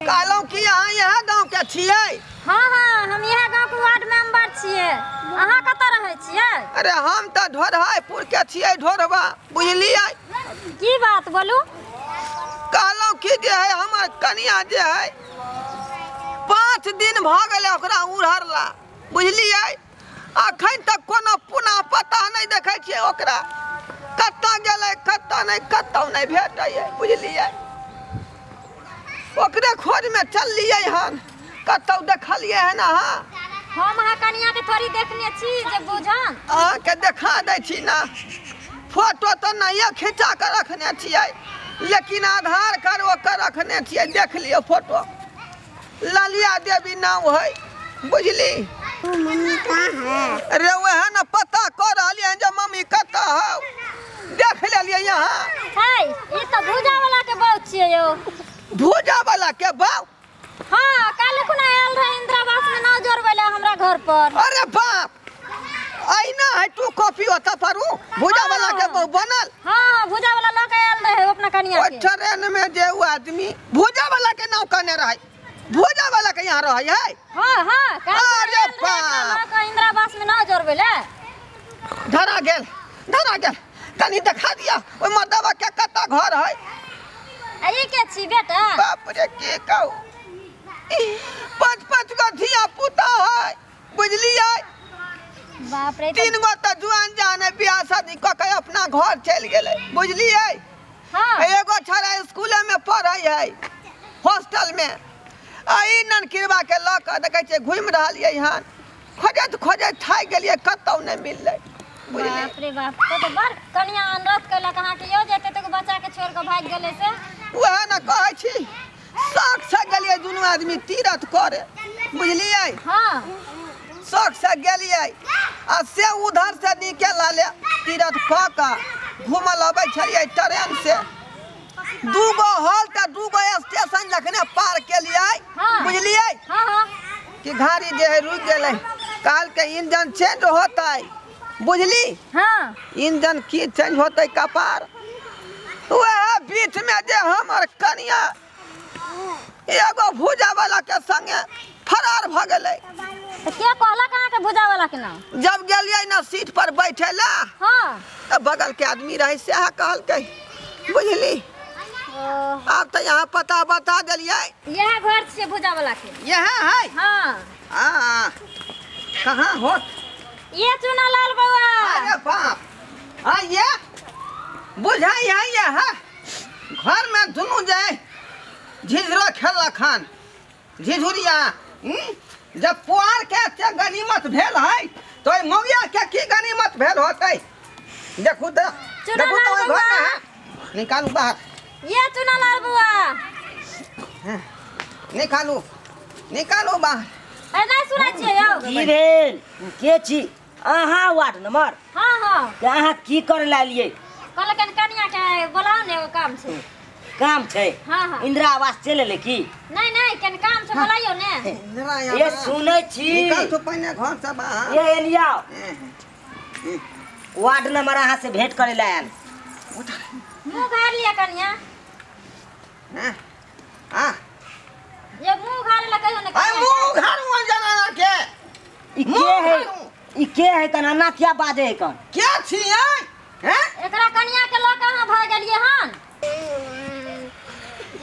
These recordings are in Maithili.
कहलहुँ कि अहाँ इएह गाँवके छियै? हाँ हाँ, हम इएह गाँवके वार्ड मेंबर छियै। अहाँ कतऽ रहै छियै? अरे हम तऽ ढोरहापुर के छियै, ढोरबा, बुझलियै? की बात बोलू? कहलहुँ कि जे है हमर कनिया जे है 5 दिन भऽ गेलै ओकरा उड़हरला, बुझलियै? अखन तक कोनो पुनः पता नहि देखै छियै ओकरा, कतऽ गेलै कतऽ नहि, कतौ नहि भेटैए, बुझलियै? ओकरे खोजमे चललियै हन, कतौ देखलियै हन अहाँ? हम अहाँ कनिया के थोड़ी देखने छी जे बुझन। अहाँके देखा दै छी ना, फोटो तऽ नहिए खिंचा कऽ रखने छियै, लेकिन आधार कार्ड ओकर रखने छियै, देख लियौ फोटो। ललिया देवी नाम है, बुझली? मम्मी कहाँ है? अरे वएह ने पता कऽ रहलियै हन जे मम्मी कतऽ हौ, देख लेलियै यहाँ। है, ई तऽ भूजा वाला के बहू छियै यौ। भूजा वाला के बहू? हाँ, काल्हि खुना आयल रहे इंदिरा आवास में नाव जोड़बै लए हमरा घर पर। अरे बाप, अहिना है तू कॉपी ओतऽ पर उ भूजा वाला के बहू बनल? हाँ, भूजा वाला लऽ के आयल रहे अपना कनिया ओहि के। ट्रेन में जे उ आदमी भूजा वाला के नाव कहने रहे, भूजा वाला के यहाँ रहे है? हाँ हाँ, काल्हि अरे आयल रहे अपना बाप। लऽ के इंदिरा आवास में नाव जोड़बै लए। धरा गेल, धरा गेल, कनी देखा दिया ओहि मर्दबा के कतऽ घर है। आ ई के छी बेटा? बाप रे के कहू, 5-5 गो धिया पुता है, बुझलियै? बाप रे, 3 गो तऽ जुआन जान है, बियाह शादी कऽ के अपना घर चलि गेलै, बुझलियै? हाँ। एगो छड़ा स्कूले में पढ़ै है, हॉस्टल में। आ ई ननकिरबा के लऽ कऽ देखै छियै घुमि रहलियै हन, खोजैत खोजैत थाकि गेलियै, कतौ नहि मिललै, बुझलियै? बाप रे बाप, तो बड़ कनिया अनरत कयलक अहाँके यौ, जे एते बच्चा के छोड़ि कऽ भागि गेलै से। वएह ने कहै छी, शौक से गेलियै दुनू आदमी तीरथ करे, बुझलियै? हाँ। शौक से गेलियै आ से उधर से निकल लाले तीरथ कऽ कऽ घूमल अबै छलियै ट्रेन से। 2 गो हॉल तऽ 2 गो स्टेशन जखने पार केलियै, बुझलियै? हाँ हाँ। कि गाड़ी जे है रुकि गेलै, कहलकै इंजन चेंज होतै, बुझली? हाँ। इंजन की चेंज होतै कपार। वएह बीच में जे हमर कनिया एगो भूजा वाला के संगे फरार भऽ गेलै। तऽ के कहलक अहाँके भूजा वाला के नाम? जब गेलियै ने सीट पर बैठे ला, हाँ, तऽ बगल के आदमी रहै सएह कहलकै, बुझली? आब तऽ यहाँ पता बता देलियै। इएह घर छियै भूजा वाला के? इएह है? हाँ। आ कहाँ होत? ये चुना लाल बउआ। अरे बाप, आ ये बुझाई है ये है घर में दुनू जाए झिझरा खेलक हन, झिझुरिया। जब पुआर के एते गनीमत भेल है तो ओहि मौगिया के की गनीमत भेल होतै? देखू तऽ, देखू तऽ ओहि घर में है, निकालू बाहर। ये चुना लाल बउआ, निकालू, निकालू बाहर। अरे नहीं सुनै छियै यौ। की भेल? के छी अहाँ वार्ड नंबर? हाँ हाँ। तऽ अहाँ की करे लए एलियै? कहलकनि कनिया के बोलाउ ने, एगो काम छै। काम छै? हाँ हाँ। इंदिरा आवास चलि एलै की? नहीं नहीं, कनि काम छै, बोलाइयो ने। ये सुनै छी, निकाल तो पहिने घर से बाहर। ये एलिया वार्ड नंबर अहाँ से भेंट करे लए आयल। मुँह घार लिया कनिया। हाँ। ये मुँह घारे ला कहियो ने। मुँह घारू जना के। ई के है? ई के है कन अन्ना क्या बाजे है कन? के छियै? हैं? एकरा कनिया के लऽ कऽ अहाँ भागि गेलियै हन।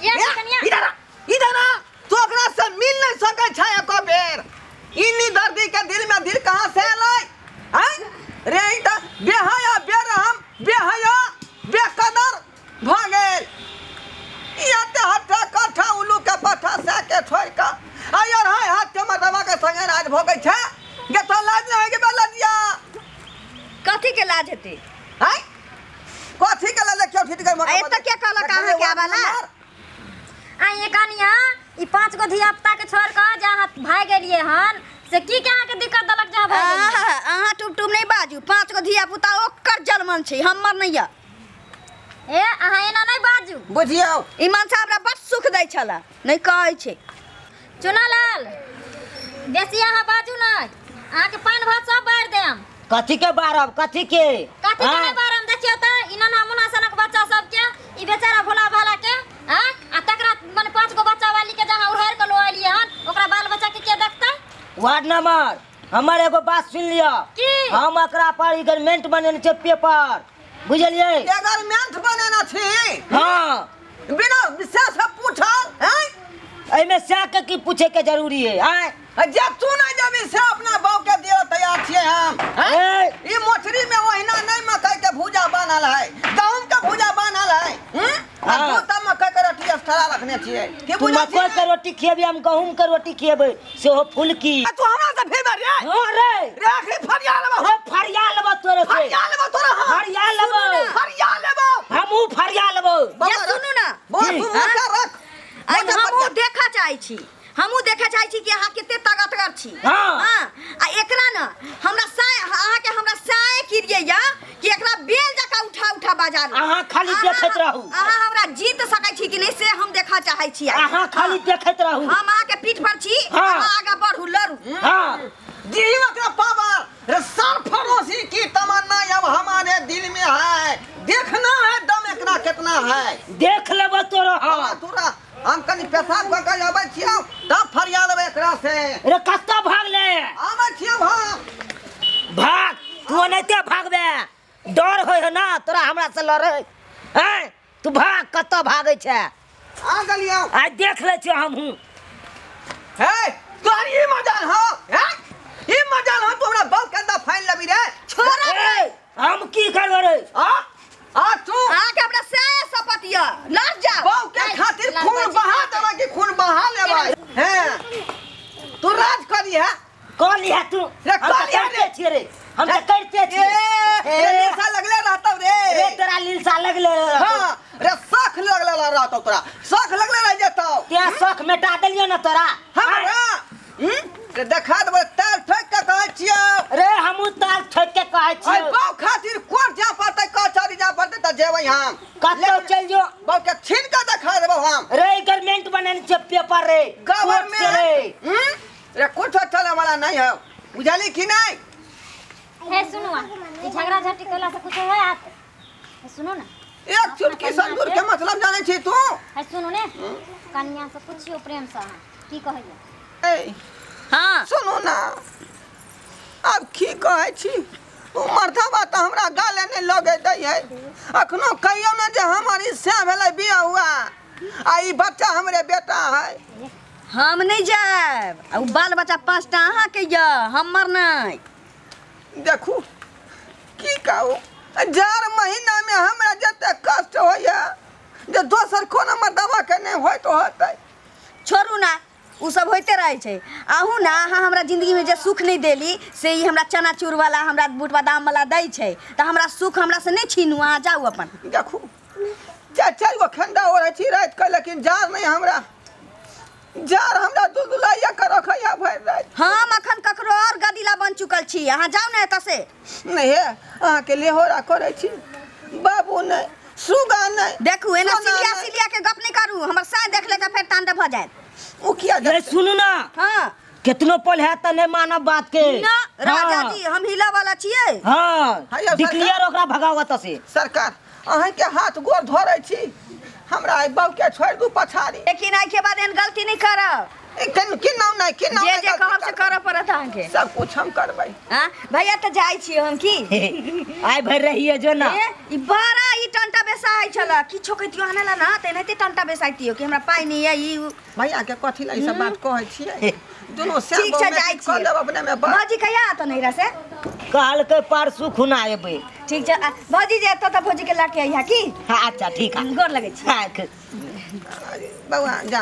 ये कनिया इधर आ, इधर आ, तू ओकरा से मिल नहीं सकै छै एको बेर। इन्नी दर्दी के दिल में दिल कहाँ से एलै? हैं? रे ई तऽ बेहया बेरहम बेहया बेकदर भऽ गेल। ई एते हट्ठा कट्ठा उल्लू के पट्ठा से के छोड़ि कऽ आ यार हाय हाथ के मर्दबा के संगे राज भोगै छै। गे तो लाज नहि होइ के बे लजिया? कथी के लाज हेतै? हैं? कथी के लाज? देखियौ ठीक के आ एतऽ के कहलक अहाँ के आबऽ ला? आ ये कनिया, ई 5 गो धिया पुता के छोड़ कऽ जे अहाँ भागि गेलियै हन से की के अहाँके दिक्कत देलक जे अहाँ भागि गेलियै? अहाँ टुप टुप नहि बाजू, 5 गो धिया पुता ओकर जनमन छै, हमर नहि यऽ। ए अहाँ एना नहि बाजू। बुझियौ ई मनसा हमरा बड़ सुख दै छला, नहि कहै छै। चुनालाल बेसी अहाँ बाजू नहि, अहाँके पान भात सब बारि देम। कथी के बारब? कथी के? कथी के नहि बारब? देखियौ तऽ ई नन्हा मुन्ना सनक बच्चा सबके, ई बेचारा भोला भाला के, आ तकरा मने 5 गो बच्चा वाली के जहाँ उड़हर वार्ड नंबर हमर एगो बात सुन लियो हम एकरा पर एग्रीमेंट बनेने छै पेपर बुझलियै एग्रीमेंट बनेना छी हां बिना विशेष पूछल हैं एमे से के की पूछे के जरूरी है आय जे तू नहीं जेबी से अपना बहू के दियो तैयार छियै हम ई मोचरी में ओहिना नहीं मकई के भूजा बनल है गहूम के भूजा बनल है आ तू त मकई के रोटी अस्थरा रखने छियै के तू मकई के रोटी खिएबी हम गहूम के रोटी खिएबै सेहो फुलकी आ तू हमरा से फिर रे हां रे रे आखिरी फरिया लेबो रे फरिया लेबो तोरे से फरिया लेबो तोरा हम फरिया लेबो फरिया लेबो हमहू फरिया लेबो ये सुनू ना बोल तू मोचा रख आई हमहू देखा चाहै छी हमहू देखा चाहै छी कि अहाँ कते ताकतगर छी हां आ एकरा न हमरा साय अहाँ के हमरा साय किरिए या कि एकरा बेल जका उठा उठा बाजार अहाँ खाली देखैत रहू अहाँ हमरा जीत सकै छी कि नहीं से हम देखा चाहै छी अहाँ खाली देखैत रहू हम अहाँ के पीठ पर छी अहाँ आगा बढ़ू लड़ू हां जी ओकरा पावर रे सरफरोशी की तमन्ना अब हमारे दिल में है देखना है दम एकरा कितना है देख लेबो तोरा हां तोरा हम कनी पेशाब क के आबै छियौ तब फरिया लेबै एकरा से रे कत्ता भाग ले आबै छियौ हम भाग तू ओनाहिते भागबे डर होय है ना तोरा हमरा से लड़ै हैं तू भाग कत्ता भागै छै आ गेलियौ आइ देख लै छियौ हमहूँ हे तोहर ई मजाल हौ हैं ई मजाल हौ तू हमरा बाप के अंदर फाइन लेबी रे छोड़ हम की करबै रे आ आ तू आ के हमरा से शपथ य लड़ जा बाप के खातिर खून बहा देबै कि खून बहा लेबै हैं तू राज करी है कह लिहा तू रे हम कह तऽ लिहा करिते छियै रे हम तऽ करिते छियै ए रे लगले रहतौ रे रे तोरा लीलसा लगले रहतौ हां रे शख लगले रहतौ तोरा शख लगले रह जेतौ ते शख मेटा देलियो ना तोरा हमरा रे देखा देबै ताल ठोक के कहै छियौ रे हमहू ताल ठोक के कहै आई छियौ बाप खातिर कोर्ट जा पड़तै कचहरी जा पड़तै तऽ जेबै हम कतौ चलि जो बाप के छीन के देखा देबौ हम रे गवर्नमेंट बनेने छै पेपर रे कोर्ट से रे गवर्नमेंट रे कुछ चले वाला नहीं है बुझली कि नहीं हे सुनू ई झगड़ा झटी कला से कुछ होयत सुनू ना एक चुटकी संदूर के मतलब जानै छी तू हे सुनू ने कन्या से पुछियो प्रेम से अहाँ की कहैया ए हां सुनू ना अब की कहै छी उ मर्दबा तऽ हमरा गाले नहि लगै दै है अखनो कहियो ने जे हमर ई से भेलै बियाह हुआ आ ई बच्चा हमरे बेटा है हम नहीं जायब आ उ बाल बच्चा पांचटा अहाँ के य हमर नहीं देखू की कहू 4 महीना में हमरा जते कष्ट होइया जे दोसर कोनो मर्दबा के नहीं होइत होतै छोड़ू ना उ सब होइते रहै छै अहूँ ना अहाँ हमरा जिंदगी में जे सुख नहीं देली से ई हमरा चनाचूर वाला हमरा बूट बादाम वाला दै छै तऽ हमरा सुख हमरा से नहीं छीनू अहाँ जाउ अपन देखू चारि चारि गो खंडा ओढ़ै छी राति के लेकिन जार नहीं हमरा जार हमरा दुदुलाइया के रखैया भरि राति हम अखन ककरो और गदीला बन चुकल छी अहाँ जाउ ने एतऽ से नहीं हे अहाँके लेहोरा करै छी बाबू नहीं सुगा नहीं देखू एना सोना सिलिया नहि। सिलिया के गप नहीं करू हमर साँझ देख ले तऽ फेर तांडव भऽ जायत ओ किया रे सुनू ना हाँ कितनो पल है त नहीं मानब बात के ना राजा जी हम हिला वाला छियै हाँ हैया, डिक्लेयर ओकरा भगाओ ओतऽ से सरकार अहाँके हाथ गोर धरै छी हमरा एहि बाबू के छोड़ि दू पछाड़ी लेकिन आइ के बाद एहन गलती नहीं करब कि नाम नहीं कि नाम जे जे कहब से करऽ पड़त अहाँके सब कुछ हम करबै हाँ भैया तऽ जाइ छियै हम की आइ भरि रहिए जो ना ए, ई बड़ा ई टंटा बेसाइ छल किछो कहितियो आने ला ना तऽ एनाहिते टंटा बेसाइतियो कि हमरा पाइ नहीं है ई उ। भैया के कथी ला ई सब बात कहै छियै दुनू से ठीक छै जाइ कऽ छियै लेब अपने में बस भौजी कहिया आतो नैहरा से कहलकै परसू खुना एबै ठीक छै भौजी जे एतऽ तऽ भौजी के लऽ के अइहा की हाँ अच्छा ठीक है गोर लगै छी हाँ बौआ जा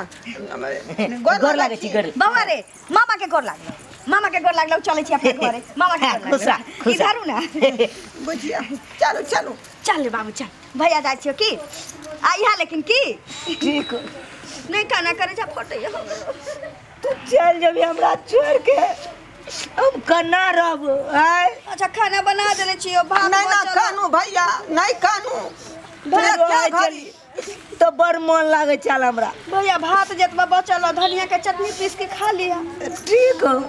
गोर लागै छी गोर बौआ रे मामा के गोर लागलो मामा के गोर लागलो चलै छी अपना घरे मामा के गोर खुश रह, लागलो खुश रह। इधर ना बुझिया चलू चलू चल रे बाबू चल भैया जाइ छियो की आइहा लेकिन की ठीक नहीं खाना करे जा फटैया तू चल जेबी हमरा छोड़ के हम कना रहब आय अच्छा खाना बना देले छियो भात नहीं ना बचल। कानू भैया नहीं कानू फेरो क्या आइ घड़ी चली तो बड़ मन लागै छल हमरा भैया भात जतबा बचल है, धनिया के चटनी पीस के खा लिया ठीक हो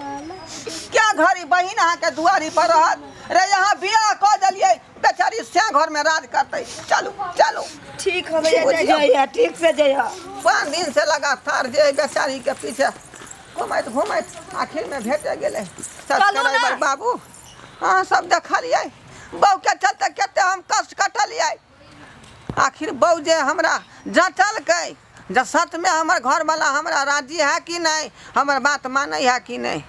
क्या घड़ी बहिन अहाँ के दुआरी पर रहत रे यहाँ बियाह कऽ देलियै बेचारी से घर में राज करतै चलू चलू ठीक हो भैया जाइ जइहा ठीक से जइहा 5 दिन से लगातार जे बेचारी के पीछे घुमैत घुमैत आखिरमे भेटे गेलै। सब्सक्राइबर बाबू अहाँ सब देखलियै बहूके चलते कते हम कष्ट कटलियै। आखिर बहू जे हमरा जँचलकै जे सचमे हमर घरवाला हमरा राजी है कि नहीं, हमर बात मानै है कि नहीं,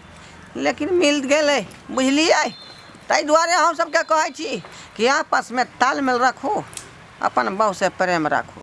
लेकिन मिल गेलै बुझलियै। ताहि दुआरे हम सबके कहै छी कि आपसमे तालमेल राखू, अपन बहू से प्रेम राखू।